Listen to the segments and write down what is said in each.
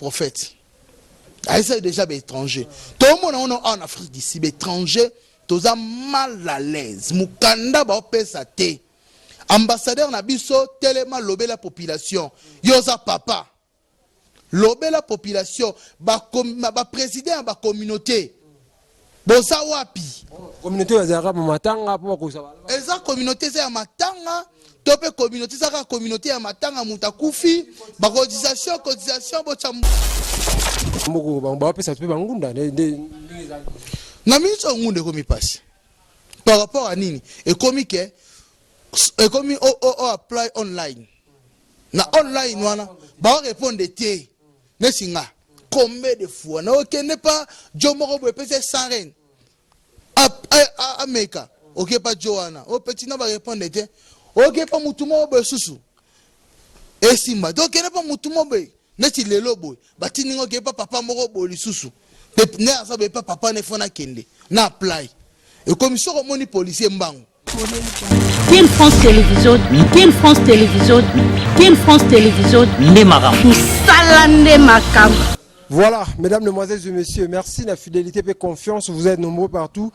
Prophète ayesaki déjà ba étranger, tomona ono awa na Afrique d'ici, ba étranger toza mal à l'aise. Mokanda baopesa te. Ambassadeur na biso, telema, lobela population. Yo oza papa, lobela population. Baprésident ya bacommunauté, boza wapi? Communauté bazalaka matanga mpo bakosa. Eza communauté, eza ya matanga to mpe communauté eza kaka communauté ya matanga. Moto akufi, bacotisation, cotisation, botya. Mboko bapesa mpe bangunda nde. Na miniti oyo, ngunda ekomi mpasi. Par rapport à nini? Ekomi ke ekomi o apply online. Na online wana, baorépondre te. Neti nga, combien de fois na okende pa jo moko boye, epesi 100 rand, ameka oke pa jo wana, opeti na barépondre te. Oke pa mutu moko boye susu, esimba te. Okende pa mutu moko boye, neti lelo boye batindinga, okende pa papa moko boye lisusu mpe nde aza boye pa papa ne fo nakende na apply. Ekomi soki omoni policier, mbango. Ken France Télévision, Ken France Télévision, Ken France Télévision, nde makambo. Mosala nde makambo. Voilà, mesdames, mesdemoiselles et messieurs, merci de la fidélité et confiance. Vous êtes nombreux partout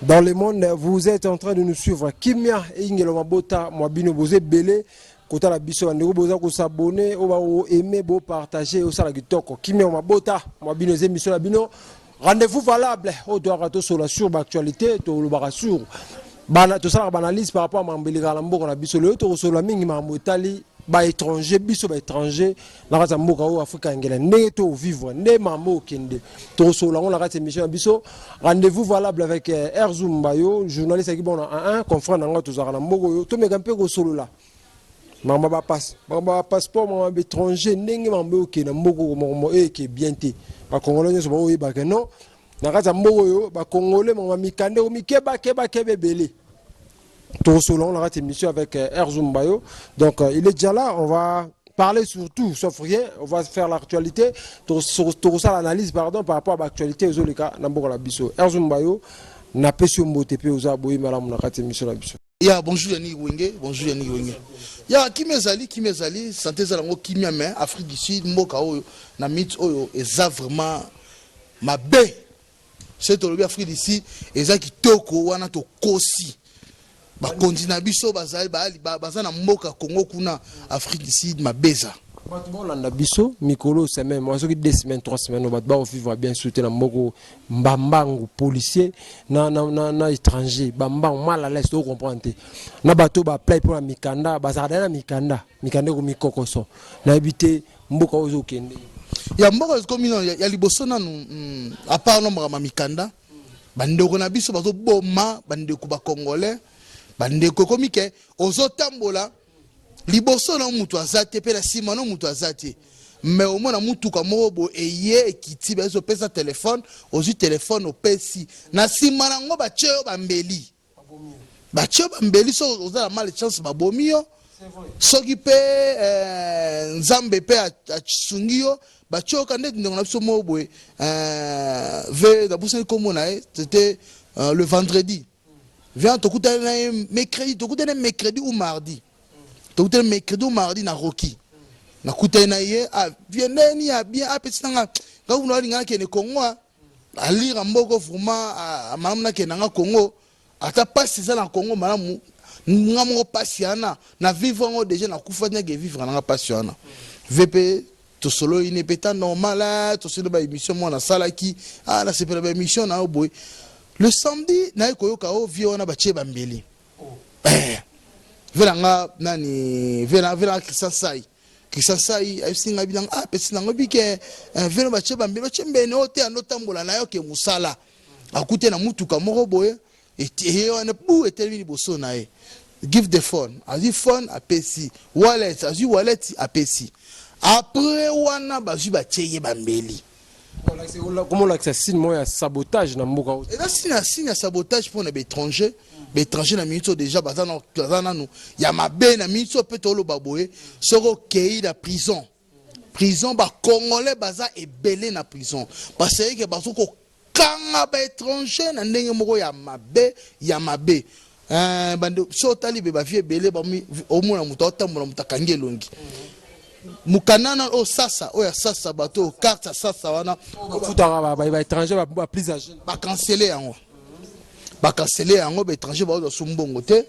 dans le monde. Vous êtes en train de nous suivre. Kimia et Ingelo Mabota, Mwabino Bozé Belé, kota la biso bandeko boza kosabonner, oyo baoaime, bopartage, osala kitoko. Kimia Mabota, Mwabino, eza émission na bino Rendez-vous valable oyo toyaka tosola sur baactualité, tolobaka sur bana, tosalaka baanalyse par rapport à makambo elekaka na mboka na biso. Lelo tokosolola mingi makambo etali baétranger, biso baétranger na kati ya mboka oyo Afrika ya ngela, ndenge tovivre, nde makambo okende, tokosolola yango na kati ya émission na biso Rendez-vous valable avec Erzoum Bayo, journaliste aki bona 1 confrère na ngai. Tozalaka na mboka oyo, tomeka mpe kosolola makambo ya bapasseport, makambo ya baétranger, ndenge makambo oyo okende na mboka oyo, makambo oyo eke bien te. Bakongolais nyonso baoyebaka non, na kati ya mboka oyo bakongolais, makambo ya mikanda ekomi kebakebakeba ebele. Tokosolola yango na kati ya émission avec Erzoum Bayo. Donc il est déjà là. On va parler sur tout sauf rien. On va faire l'actualité, tokosala analyse, pardon, par rapport à baactualité ezoleka na mboka na biso. Erzoum Bayo, napesi yo mbote mpe oza boyi malamu na kati ya émission na biso. Ya, bonjour Yannick Wenge, bonjour Yannick Wenge. Ya, kimia ezali, kimia ezali, santé ezala yango kimia. Mais Afrique du Sud, mboka oyo na minute oyo eza vraiment mabe. Soki tolobi Afrique du Sud eza kitoko, wana tokosi. Bakonzi na biso bazali baza na mboka Congo kuna. Afrique du Sud mabe eza. Bato baolanda biso mikolo, semaine mwa, soki 2 semaines, 3 semaines, bato bakovivre bien sûr te na mboka. Mbambangu policier na étranger, bambangu mal à l'aise, tocomprendre te. Na bato baapply mpona mikanda, bazalaka da na mikanda, mikanda ekomi kokoso. Nayebi te mboka oyo ozokende. Ya, mboka ekomi nano ya liboso nanu, à part no makambo ya mikanda, bandeko na biso bazoboma bandeko bacongolais. Bandeko, ekomi ke ozotambola, liboso na mutu aza te, mpe na nsima na mutu aza te, mais omona mutuka moko boye eye, ekiti, bazopesa telefone, ozwi telefone, opesi, na nsima nango batie yo bambeli, batie yo bambeli. So oza na mal chance, babomi yo. Soki mpe Nzambe mpe asungi yo, batie yoka nde ndeko na biso moko boye, ve nabosani nkombo na ye, c'était le vendredi viens, tokutani na ye mercredi, tokutani mercredi ou mardi, tokutani mercredi ou mardi na Roki. Nakutani na ye, ah, vie ndeni ya bien, apesi nanga nga kuna, alinga nakende Congo, alira mboko vraiment malamu, nakende nanga Congo. Ata pasi eza na Congo, malamu nga moko pasi wana na vivre yango déjà, nakufa ndenge vivre nanga pasi wana. Vp tosololi ne mpe ta normal, tosoli baémission mwana asalaki, ah, nasepela baémission na yo boye. Le samedi naye koyoka o vie wana batie bambeli. Eh, ve nanga nani, ve nanga Christian Sai, Christian Sai ayebisi ngai bilanga, ah, pesi nango bike veno batie bambeli, batie mbene oyo te. Ando tambola na yo ke mosala, akute na mutuka moko boye, eye wana bu etelemi liboso na ye: "Give the phone." Azwi phone, apesi. Wallet, azwi wallet, apesi. Après wana bazwi, batie ye bambeli. Comment olakisa signe moko ya sabotage na mboka oyo? Eza signe ya sabotage mpona baétranger. Baétranger na minute oyo déjà baza nanu ya mabe. Na minute oyo mpe toloba boye, soki okei na prison, prison bacongolais baza ebele na prison, parce que bazo kokanga baétranger na ndenge moko ya mabe, ya mabe. Bande so otali be bavie ebele, omona moto aotambola, moto akangi elongi. Mokanda wana oyo sasa, oyo ya sasa, bato oyo carte ya sasa wana bafutaka baétranger ba plus âgé. Bacancele yango, bacancele yango. Baétranger bazozwa su mbongo te.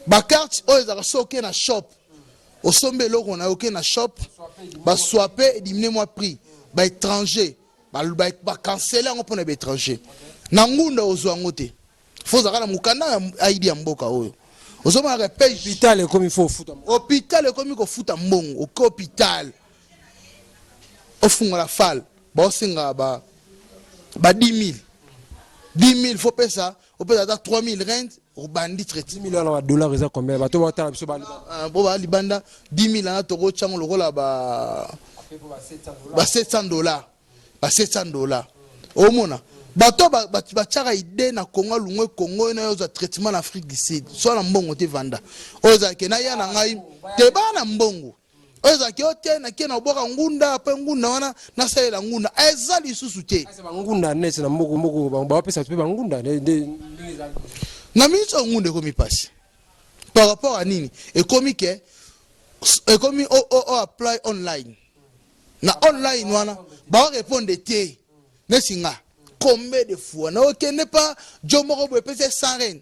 Bacarte oyo ezalaka so oke na shop, osombi eloko na yo, oke na shop, baswape, ediminuer mwa prix. Baétranger bacancele yango mpona baétranger. Na ngunda ozwa yango te, fo ozalaka na mokanda ya ID ya mboka oyo ozomonaka page. Hôpital ekomi fo ofuta. Hôpital ekomi kofuta mbongo. Oke hôpital, ofungola fale, baosenga ba 10 000, 10 000. Fo pesa, opesa ata 3 000 rand, obandi traitement. 10 000 wana badollar eza combien? Bato batala biso. Bo baa libanda, 10 000 wana tokotyango lokola ba 700 $, ba 700 $. Omona bato batiaka idée na Congo, alungwe Congo oyo nayo ozwa traitement na Afrique du Sud, so na mbongo te. Vanda oyo ezalaki naya na ngai te, baa na mbongo oyo ezalaki oyo te. Nakie na oboka ngunda, mpe ngunda wana nasalela ngunda eza lisusu te. Bangunda neti na mboko mboko bapesa mpe bangunda. Na miniti oyo ngunda ekomi mpasi. Par rapport à nini? Ekomi ke ekomi o apply online, na online wana baorépondre te. Neti nga, combien de fois na okende pa jo moko boye, epesi 100 rand,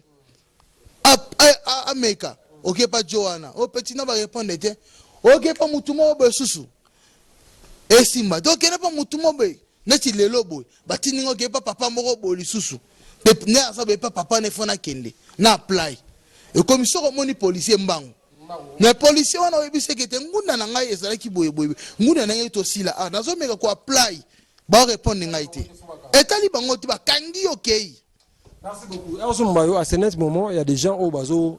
ameka oke pa jo wana, opeti na barépondre te. Oke pa mutu moko boye susu, esimba te. Okende pa mutu moko boye, neti lelo boye batindi nga oke pa papa moko boye lisusu nde aza boye pa papa ne fo nakende na apply. Ekomi soki omoni policier, mbangu. Mais policier wana oyebisi eke te ngunda na ngai ezalaki boye boye, ngunda na ngai tosila, ah, nazomeka koapply, baorépondre ngai te. Etali bango te, bakangi yo, okei. Merci beaucoup. Erzo Mbayo, à ce net moment, il y a des gens au bazo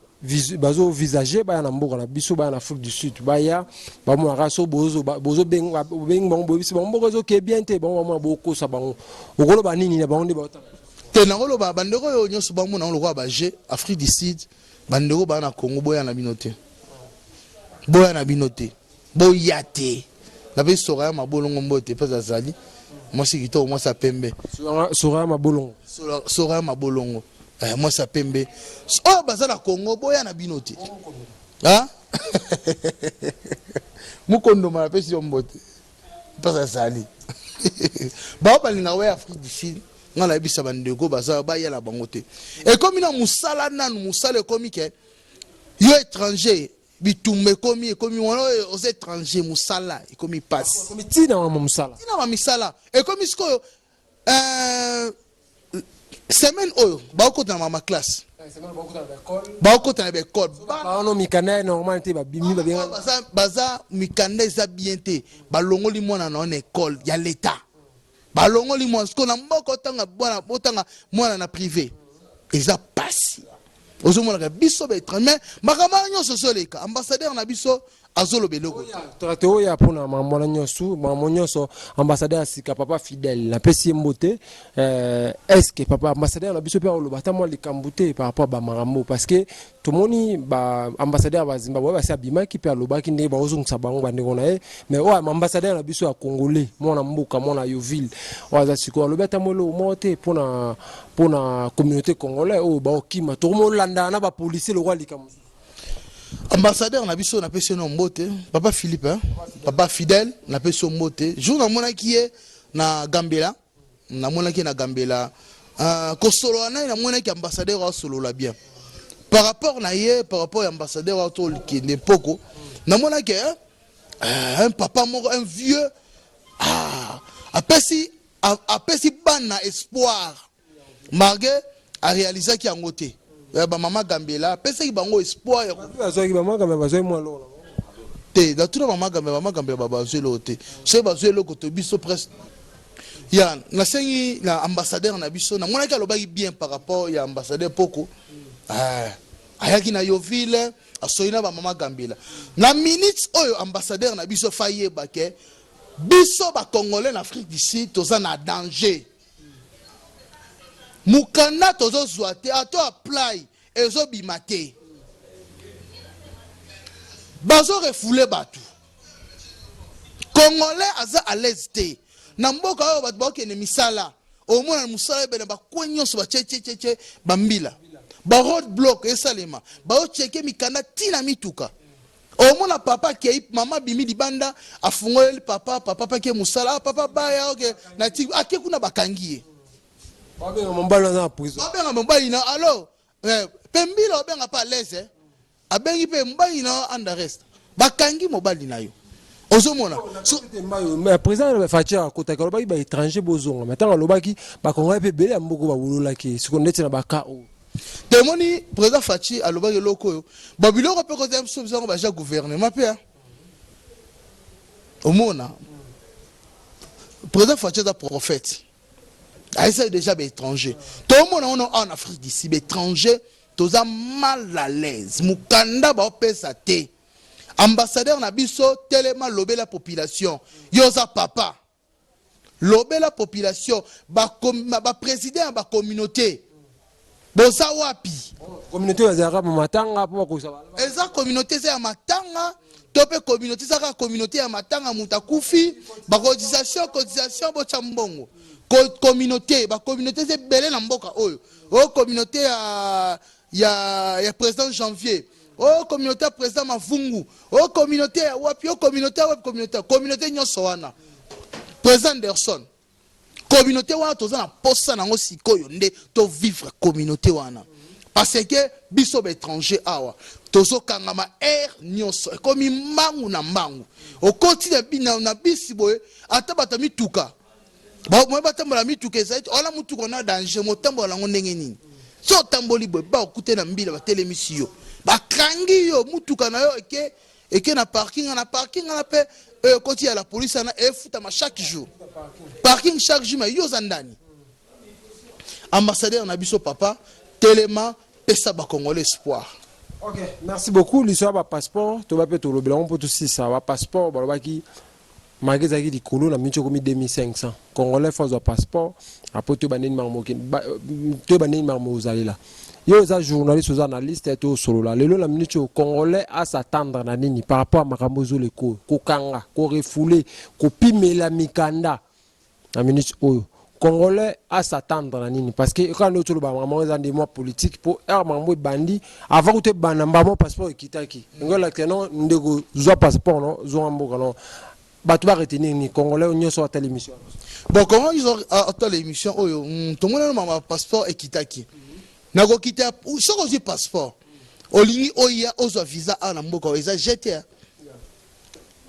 bazo visager baya na mboka na biso, baya na Afrique du Sud, baya bamonaka so bozo bozo bengi bango, boyebisi bango mboka ezoke bien te. Bango bamona bokosa bango. Okoloba nini na bango nde baotala? Te, nakoloba bandeko oyo nyonso bamona yango lokola baje Afrique du Sud. Bandeko baa na Congo, boya na bino te, boya na bino te, boya te. Napesi Soraya Mabolongo mbote mpe azali mwasi kitoko, mwasi ya pembe. Soraya Mabolongo. Soraya Mabolongo, mwasi ya pembe. Oyo baza na Congo, boya na bino te. Mokondoma, napesi yo mbote mpe azali. Bao balingaka baya Afrique du Sud, ngai nayebisa bandeko baza baya na bango te. Ekomi na mosala nanu, mosala ekomi ke yo étranger, bitumba ekomi, ekomi wana oyo oza étranger, mosala ekomi pasi. Ekomi ntina wana mosala. Ntina ba misala ekomi sikoyo. Semaine oyo baokota na mama classe, baokota na baekole. Baono mikanda ya normal te, babimi, babenga. Baza mikanda eza bien te. Balongoli mwana na yo na ekole ya leta, balongoli mwana sikoyo na mboka otanga mwana, otanga mwana na privé, eza pasi. Ozomonaka biso baétranger, mais makambo wana nyonso ezoleka, ambassadeur na biso azoloba eloko te. Traité oyo mpona makambo wana nyonso, makambo nyonso, ambassadeur ya sika, papa Fidèle, napesi ye mbote. Est ce que papa ambassadeur na biso mpe akoloba ata mwa likambo te par rapport bamakambo? Parce que tomoni baambassadeur ya baZimbabwe basi abimaki mpe alobaki ndenge baozongisa bango bandeko na ye. Mais oyo ambassadeur na biso ya congolais, mwana mboka, mwana Yoville, oyo aza sikoyo, alobi ata mwa eloko moko te mpona communauté congolais oyo baokima, tokomolandana na bapolicier lokola likambo. Ambassadeur na biso, napesi yo mbote, papa Philippe, hein? Papa Fidèle, napesi yo mbote. Jour namonaki ye na Gambela, namonaki ye na Gambela, kosolola na ye, namonaki ambassadeur asolola bien par rapport na ye, par rapport ya ambassadeur oyo tokende mpoko. Namonaki, hein? Un papa moko, un vieux, ah, apesi bana espoir malgré aréalisaki yango te. Bamama Gambela apesaki bango espoir ya Bazwaki, bamama bazwaki mwa eloko. Te, natuna mama Gambela, mama Gambela bazwi eloko te. Soki bazwi eloko to biso presque ya nasengi na ambassadeur na biso. Namonaki alobaki bien par rapport ya ambassadeur poko. Ayaki na Yoville, asoyi na bamama Gambela. Na minute oyo ambassadeur na biso fa yeba ke biso bacongolais na Afrique du Sud toza na danger. Mokanda tozozwa te, ato apply ezobima te, bazorefouler bato. Congolais aza à l'aise te na mboka oyo. Bato bakokende misala, omona mosala ebele, bakwe nyonso batie bambila, ba road block esalema, baocheke mikanda ntina mituka. Omona papa akei, mama abimi libanda, afungoleli papa, papa mpe ake mosala, ah papa baya, ok, na ti ake kuna bakangi ye. Babenga mobali aza na prison. Babenga mobali na alors mpe mbila obenga mpe à l'aise, eh. Abengi mpe mobali na under arrest, bakangi mobali na yo, ozomona. So, président Fatshi akotaki, alobaki baétranger bozonga, mais ntango alobaki, bakongolais mpe ebele ya mboka babololaki sikoyo ndeti na baka oyo. Tomoni président Fatshi alobaki eloko oyo babiloko mpe kozala biso biso yango baja gouvernement mpe omona président Fatshi aza prophète, ayesaki déjà baétranger. Tomona ono awa na Afrique d'ici, baétranger toza mal à l'aise, mokanda baopesa te. Ambassadeur na biso, telema, lobela population. Yo oza papa, lobela population. Baprésident ya bacommunauté, boza wapi? Communauté oyo azalaka matanga mpo bakosa. Eza communauté eza ya matanga to mpe communauté eza kaka communauté ya matanga, moto akufi, bacotisation, cotisation, botya mbongo. Communauté, bacommunauté eza ebele na mboka oyo. Oyo communauté ya président Janvier, oyo communauté ya président Mavungu, oyo communauté ya wapi, oyo communauté ya wapi, communauté nyonso wana, président Anderson. Communauté wana toza na posa nango sikoyo nde tovivre communauté wana, parce que biso baétranger awa tozokangama aire nyonso, ekomi mbangu na mbangu. Okoti na bisi boye, ata bato ya mituka moye batambola, mituka ezali te wana, mutuka na danger, motambola yango ndenge nini? So otamboli boye, ba okute na mbila, batelemisi yo, bakangi yo mutuka na yo, eke na parking. Na parking wana mpe oyo ekoti ya la police wana, efutama chaque jour, parking chaque jour. Mais yo oza ndani. Ambassadeur na biso, papa, telema, pesa bacongolais espoir. Ok, merci beaucoup. Liso ya bapasseport, toba mpe tolobela yango mpo tosisa bapasseport. Balobaki malgré ezalaki likolo, na miniti okomi 2500. Congolais faut azwa passeport apo toyeba ndeni makambo, toyeba ndeni makambo ozalela. Yo oza journaliste, oza analyste, tosolola lelo na miniti oyo. Congolais as'attendre na nini par rapport ya makambo ezoleka oyo, kokanga, korefouler, kopimela mikanda? Na minute oyo, congolais as'attendre na nini? Parce que kaka nde toloba, makambo eza nde mwa politique, mpo ere makambo ebandi, avant kuta ebanda, mbamo passeport ekitaki. Ngolakisa no, ndeko, zwa passeport, no zonga mboka, no bato baretenir nini? Congolais nyonso atala émission. Bon, comment ils ont atala émission oyo, tomoni nano mama passeport ekitaki. Nakokita, soki ozwi passeport, olingi oya ozwa visa awa na mboka oyo, eza jete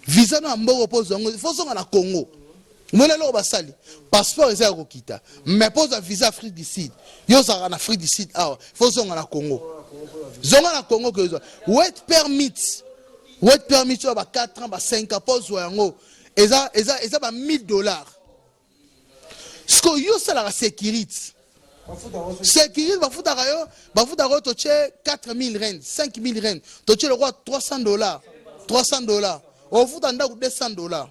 visa na mboka mpo ozwa yango, faut ozonga na Congo. Mona eloko basali, passeport eza ya kokita, mais mpo ozwa visa Afrique du Sud, yo ozalaka na Afrique du Sud awa, faut ozonga na Congo. Zonga na Congo ke ozwa work permit. Work permit oyo ba 4 ans, ba 5 ans, mpo ozwa yango eza ba 1000 $. Sikoyo yo osalaka sécurité, sécurité bafutaka yo, bafutaka yo, totie 4000 rand, 5000 rand, totie lokwa 300 $, 300 $, ofuta ndako 200 $,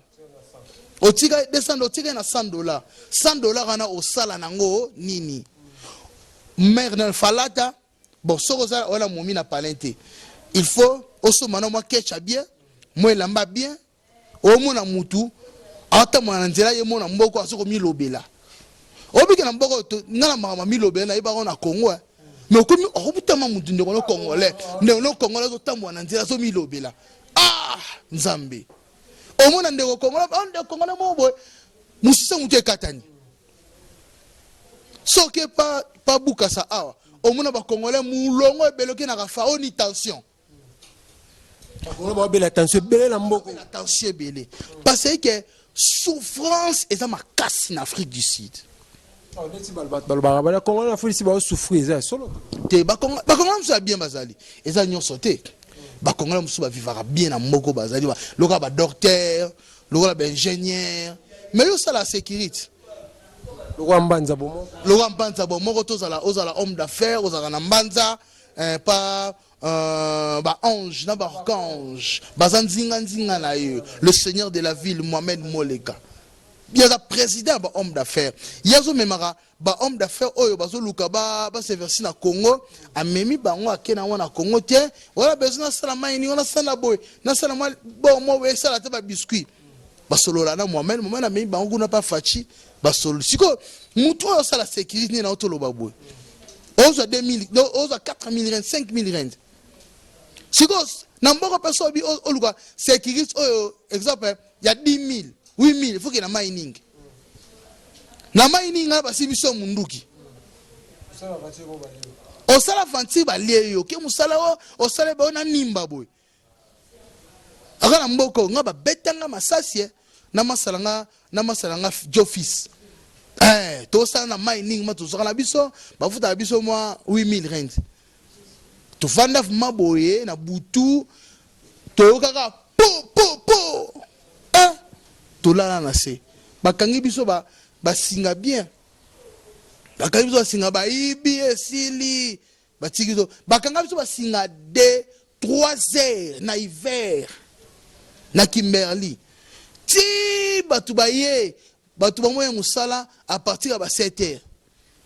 otika 200, otika na 100 $. 100 $ wana osala nango nini? Mare na falata. Bon, soki oza wana momi na palin te, il faut osomba na mwa ketch bien, mwa elamba bien. Omona mutu aotambola na nzela, ye mona mboko aza komilobela. Obike na mboka nga na makambo milobela, nayebaka na Congo, mais okomi okobutama mutu, ndeko no congolais, ndeko no congolais azotambola na nzela, azomilobela. Ah Nzambe! Omona ndeko congolais, oh, ndeko congolais moko boye, mosusu motu ekatani. Soki pa Bukasa awa, omona bacongolais molongo ebele, okenaka fa oni tension. Bakongolais babela tension ebele na mboka. Tension ebele parce que souffrance eza makasi na Afrique du Sud. Neti bato balobaka bacongolais na Afrique du Sud baosouffrir, eza ya solo? Te, bacongolais mosusu ya bien bazali, eza nyonso te. Bacongolais mosusu bavivaka bien na mboka, bazali lokola badocteur, lokola baingénieur, mais yo osala sécurité. Lokola Mbanza Bomoko. Lokola Mbanza Bomoko, tozala ozala homme d'affaires, ozalaka na Mbanza, pa baange na baarchange baza nzinga-nzinga na ye. Le seigneur de la ville, Mohamed Moleka, ye aza président ya bahomme d'affaires. Ye azomemaka bahomme d'affaires oyo bazoluka baseversi na Congo, amemi bango, ake na yango na Congo te. Wana besoin nasala mai nini, wana nasala boye, nasala mwa bon mo esala te babiscuit. Basolola na Mohamed, Mohamed amemi bango kuna pa Fatshi, basolola. Sikoyo mutu oyo osala sécurité nde na otoloba boye, ozwa 2000, ozwa 4000 rand, 5000 rand. Sikoyo Na mboka mpe soki oluka sécurité oyo, exemple ya 10 000, 8 000, il faut que na mining, na mining wana basi biso munduki. Osala aventure, balie yo ke mosala oyo osala bayo na nimba boye. Aka na mboka oyo nga babetanga masasi e na masala nga na masala nga joffice. Tosala na mining ma tozwaka na biso, bafutaka biso mwa 8000 rand. Tofanda vraiment boye na butu, toyokaka po po po, tolala na se, bakangi biso basinga bien, bakangi biso basinga, bayibi esili, batiki biso, bakanga biso basinga de 3 heures na hiver na Kimberley ti bato baye, bato bamoya mosala à partir ya ba 7 heures.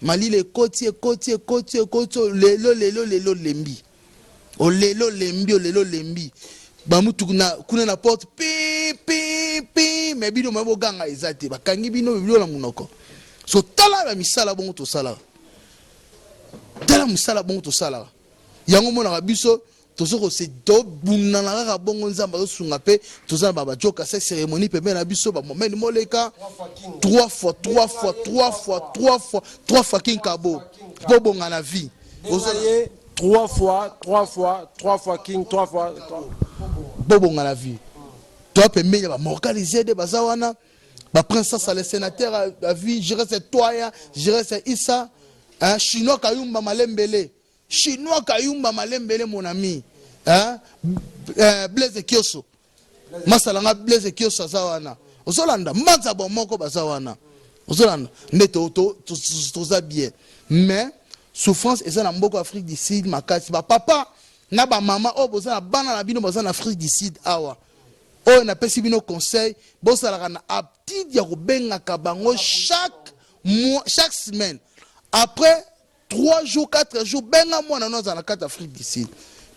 Malila ekoti, ekoti, ekoti, ekoti. Lelo, lelo, lelo olembi, olelo olembi, olelo olembi. Bamutu na kuna na porte, pi pi pi, me bino moye boganga eza te, bakangi bino bilo na monoko. So tala bamisala bongo tosalaka, tala mosala bongo tosalaka yango. Omonaka biso tozo kose tobundana kaka bongo. Nzambe azosunga mpe toza na babajoka se cérémonie pembeni na biso, bamomeni moleka 3 fois 3 fois 3 fois 3 fois 3 fois King Kabo mpo bonga na vie. Ye 3 fois 3 fois 3 fois King 3 fois. Mpo bonga na vie, toa pembeni ya bamorgalize baza wana, baprince Sasa, le sénateur à vie, Jirese Toya, Jirese Isa, hein, Chinois Kayumba Malembele, Chinois Kayumba Malembele, mon ami, hein, Blaise Kioso, masalanga Blaise Kioso aza wana. Ozolanda mbanza bo moko baza wana, ozolanda nde toza bien, mais souffrance eza na mboka Afrique du Sud makasi. Bapapa na bamama oyo boza na bana na bino baza na Afrique du Sud awa, oyo napesi bino conseil, bozalaka na aptitude ya kobengaka bango chaque mois, chaque semaine, après 3 jours, 4 jours. Benga mwana no azala na kati Afrique du Sud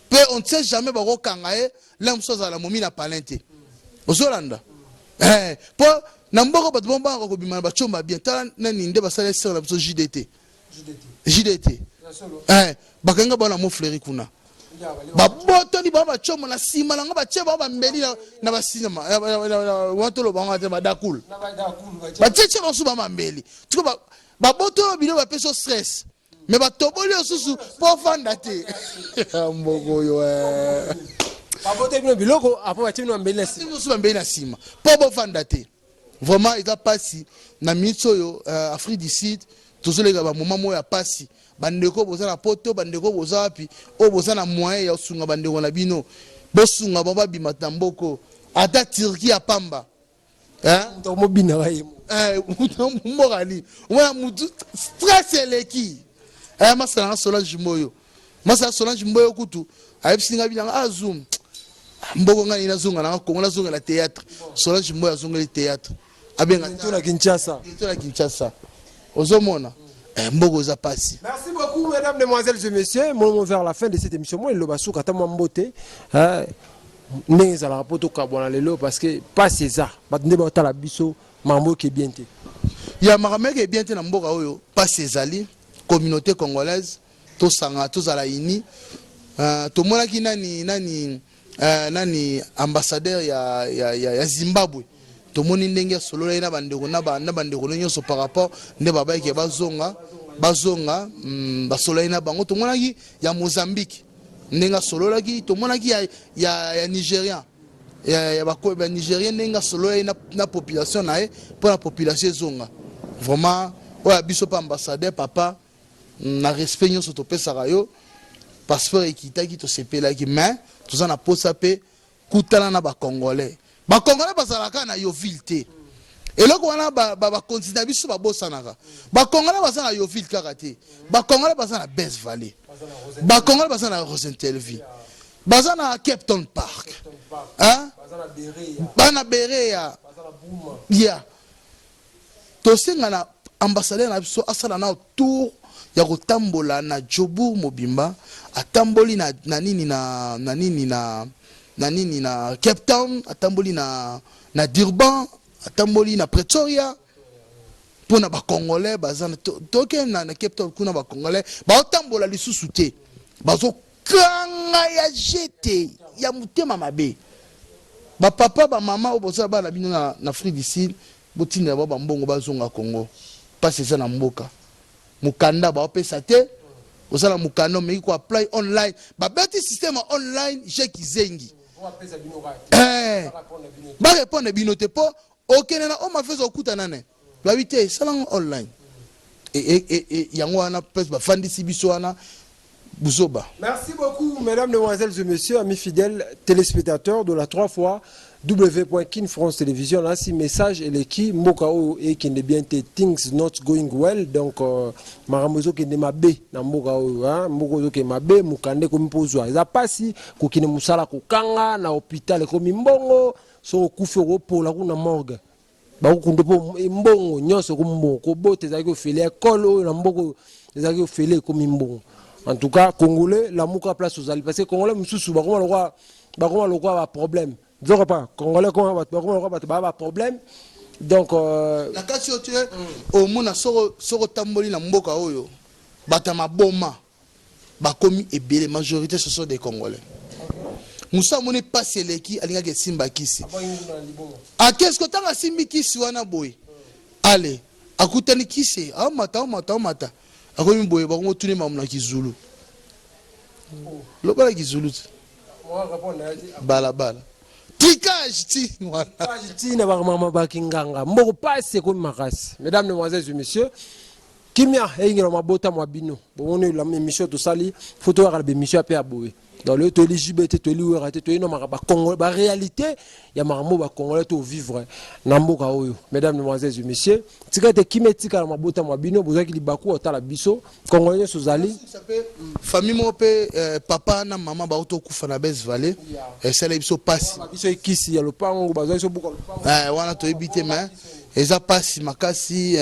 mpe on ne sait jamais, bakokanga ye le mosusu, azala momi na palin te. Ozolanda mpo na mboka bato bombangaka kobima na bacomba bien. Tala nani nde basala esere na biso, JDT, JDT, bakanga bango na Mofleri kuna, babotoli bango bacombo na nsima nango, batie bango bambeli na basinema wana, toloba bango te, badakule batietie bango su bamambeli. Tiko babotoli bino, bapesi yo stress, me batoboli yo susu mpo ofanda te mboka oyo. Babotoli bino biloko, apo batie bino bambeli na nsima. Mosusu bambeli na nsima mpo bofanda te. Vraiment eza mpasi na minute oyo. Afrique du Sud tozoleka bamoma moko ya mpasi. Bandeko boza na Poto, bandeko boza wapi, oyo boza na moyen ya kosunga bandeko na bino, bosunga bango babima na mboko, ata Turquie ya pamba. Mobinaka ye. Mboka nini omona mutu stress eleki. Masala na Solange Mboyo, masala Solange Mboyo kutu ayebisi nga binanga azum mboko ngai nini, nazonga nanga Kongo, nazongela théâtre. Solange Mboyo azongeli théâtre, abenga to na Kinshasa. To na Kinshasa. Ozomona mboko eza pasi. Merci beaucoup, mesdames, mesdemoiselles et messieurs. Moi, vers la fin de cette émission, moi liloba suka, ata mwa mbote ndenge ezalaka mpo tokabwana lelo, parce que pasi eza, bato nde baotala biso, makambo oyo bien te. Ya makambo eke bien te na mboka oyo, pasi ezali. Communauté congolaise, tosanga, tozala uni. Tomonaki nani nani nani ambassadeur ya Zimbabwe, tomoni ndenge asololaki na bandeko na bandeko nyonso par rapport nde babayeke bazonga, bazonga. Basololaki na bango. Tomonaki ya Mozambique ndenge asololaki, tomonaki ya Nigérian, ya Banigérien ndenge asololaki na population na ye mpo na population ezonga. Vraiment oyo ya biso mpe ambassadeur papa, na respect nyonso topesaka yo, passeport ekitaki, tosepelaki, mais toza na posa mpe kutana na Bacongolais. Bacongolais bazalaka na Yeoville te. Eloko wana bakonzi na biso babosanaka, Bacongolais baza na Yeoville kaka te. Bacongolais baza na Best Valley, Bacongolais baza na Rosentelvie, baza na Cape Town Park, baza na Berea ya. Tosenga na ambassadeur na biso asala na tour ya kotambola na Joburg mobimba, atamboli na nini na nini na nini na Cape Town, atamboli na Durban, atamboli na Pretoria mpona Bacongolais baza toke na Cape Town kuna. Bacongolais baotambola lisusu te, bazokanga ya jete. Ya motema mabe. Bapapa, bamama oyo bozala bana bino na Afrique du Sud, botindela bao bambongo bazonga Congo. Mpasi eza na mboka. Mokanda baopesa te. Ozala mokanda, omeki koapply online, babeti système online, jeki zengi. Barépondre bino te, mpo okende na Home Affairs, okutana ne babi te, esalango online. Yango wana place bafandisi biso wana, buzoba. Merci beaucoup, mesdames, mesdemoiselles et messieurs, amis fidèles téléspectateurs de la 3 fois W.Kin France Télévision. Là, si message eleki, mboka oyo ekende bien te, things not going well. Donc, makambo ezokende mabe na mboka oyo, hein, mboka ezokende mabe, mokanda ekomi mpo ozwa. Eza pasi, kokende mosala kokanga, na hôpital ekomi mbongo, so okufi okopola kuna morgue. Bakokunda mpo mbongo nyonso ekomi mbongo. Kobota ezalaki ofele, ekole oyo na mboka oyo ezalaki ofele, ekomi mbongo. En tout cas, Congolais, lamuka place ozali, parce que Congolais mosusu bakoma lokwa baproblème. Nzoka pa Congolais koma bato, bakoma lokwa bato baya baproblème. Donc Na kati oyo te, omona soko otamboli na mboka oyo, bato ya maboma bakomi ebele. Majorité, ce sont des Congolais. Mosu amoni mpasi eleki, alingaki esimba kisi, akeske ntango asimbi kisi wana boye, ale akutani kisi, aomata, aomata, aomata, akomi boye, bakongo tuni mamu na Kizulu, loba na Kizulu te, balabala, tricage ti wana. Ntina bamama bakinganga mboko, pasi ekomi makasi. Mesdames, mesdemoiselles et messieurs, kimia eyingela mabota mwa bino. Bomoni émission tosali, fo toyaka na bémission ya mpe ya boye. Donc lelo toyeli JB te, toyeli Wera te, toyeli no makambo baréalité ya makambo Bacongolais tovivre na mboka oyo. Mesdames, mesdemoiselles et messieurs, tika ete kimia etikala mabota mwa bino. Bozwaki libaku otala biso. Congolais nyonso ozali. Famille moko mpe, papa na mama bauti okufa na Bes Valley, esala biso pasi. Biso ekisi ya lopango, bazwaki so buka lopango. Wana toyebi te, mais eza pasi makasi.